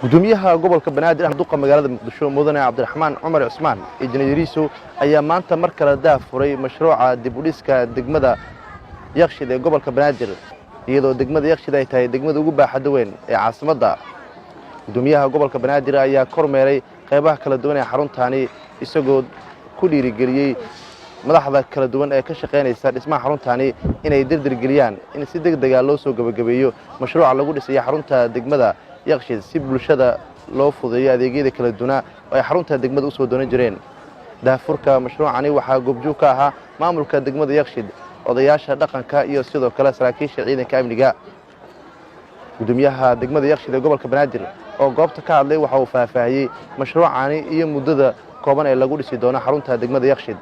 Gudoomiyaha gobolka Banaadir, duqa magaalada Muqdisho, mudane Cabdiraxmaan Cumar Cusmaan Injineer Yariisow, ayaa maanta mar kale daahfuray mashruuca dib u dhiska degmada Yaqshid ee gobolka Banaadir, iyadoo degmada Yaqshid ay tahay degmada ugu baaxadda weyn ee caasimadda. Gudoomiyaha gobolka Banaadir ayaa kormeeray qaybaha kala duwan ee xaruntaani, isagoo ku dhiirigeliyey madaxda kala duwan ee ka shaqaynaysa dhismaha xaruntaani inay derdergeliyaan in si deg dega loo soo gebagabeeyo mashruuca lagu dhisayo xarunta degmada Yaqshid, si bulshada loo fudeeyo adeegyada kala duwanaa oo ay xarunta degmada usoo doonan jireen. Daahfurka mashruucani waxaa goobjoog ka ahaa maamulka degmada Yaqshid, odayaasha dhaqanka iyo sidoo kale saraakiisha ciidanka amniga. Gudoomiyaha degmada Yaqshid ee gobolka Banaadir oo goobta ka hadlay waxa uu faahfaahiyey mashruucani iyo muddada kooban ee lagu dhisi doono xarunta degmada Yaqshid.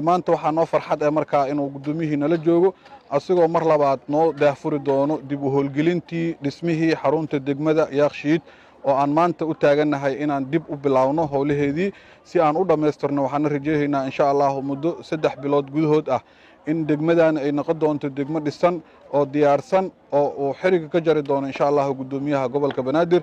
Maanta waxaa noo farxad ee markaa inuu guddoomiyihii nala joogo, asigoo mar labaad noo daahfuri doono dib u howlgelintii dhismihii xarunta degmada Yaakshiid, oo aan maanta u taagannahay inaan dib u bilaawno howlaheedii si aan u dhammaystirno. Waxaana rajeynaynaa, insha Allahu, muddo 3 bilood gudahood ah in degmadan ay noqon doonto degmo dhisan oo diyaarsan oo uu xiriga ka jari doono, insha Allahu, guddoomiyaha gobolka Banaadir.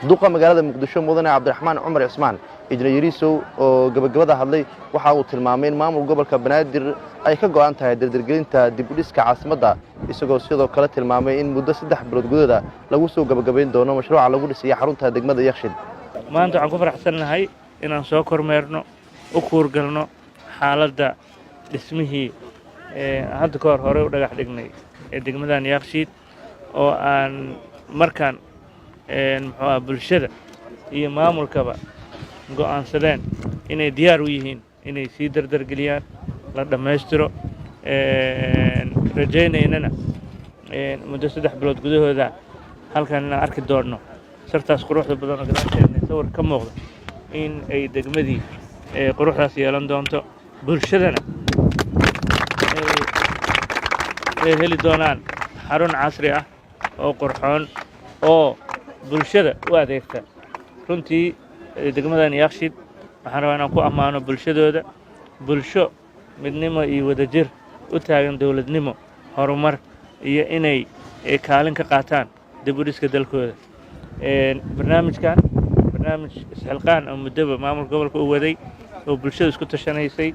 Duqa magaalada Muqdisho, mudane Cabdiraxmaan Cumar Cismaan Injineer Yariisow, oo gebagabada hadlay waxa uu tilmaamay in maamul gobolka Banaadir ay ka go'an tahay dardargelinta dib u dhiska caasimadda, isagoo sidoo kale tilmaamay in muddo 3 bilood gudahooda lagu soo gebagabayn doono mashruuca lagu dhisaya xarunta degmada Yaqshid. Maanta waxaan ku faraxsannahay inaan soo kormeerno, u kuurgalno xaaladda dhismihii hadda ka hor horey u dhagax dhignay ee degmadan Yaakshiid, oo aan markaan muxuu ah bulshada iyo maamulkaba go'aansadeen inay diyaar u yihiin inay sii dardargeliyaan, la dhammaystiro, rajaynaynana muddo 3 bilood gudahooda halkan inaan arki doonno sartaas quruxda badan oo gadaasheena sawir ka muuqda, in ay degmadii quruxdaas yeelan doonto, bulshadana ay heli doonaan xarun casri ah oo qurxoon oo bulshada u adeegta. Runtii degmadan Yaaqshid waxaan rabaa inaan ku ammaano bulshadooda, bulsho midnimo iyo wadajir u taagan, dowladnimo, horumar iyo inay kaalin ka qaataan dib u dhiska dalkooda. Barnaamijkan barnaamij isxilqaan oo muddoba maamulka gobolka u waday oo bulshada isku tashanaysay,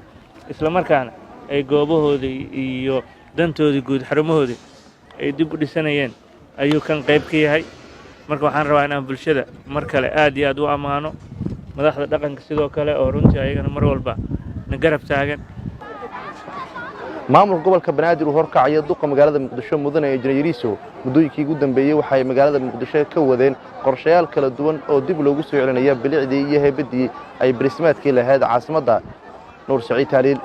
isla markaana ay goobahoodii iyo dantoodii guud, xarumahoodii ay dib u dhisanayeen, ayuu kan qayb ka yahay. Marka waxaan rabaa inaan bulshada mar kale aad iyo aad u ammaano, madaxda dhaqanka sidoo kale oo runtii ayagana mar walba na garab taagan. Maamulka gobolka Banaadir uu horkacayo duqa magaalada Muqdisho, mudane Injineer Yariisow, muddooyinkii ugu dambeeyey waxay magaalada Muqdisho ka wadeen qorshayaal kala duwan oo dib loogu soo celinaya bilicdii iyo haybaddii ay barismaadkii lahayd caasimadda. Nuur Saciid Taaliil,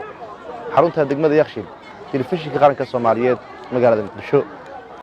xarunta degmada Yakshiid, Telefishinka Qaranka Soomaaliyeed, magaalada Muqdisho.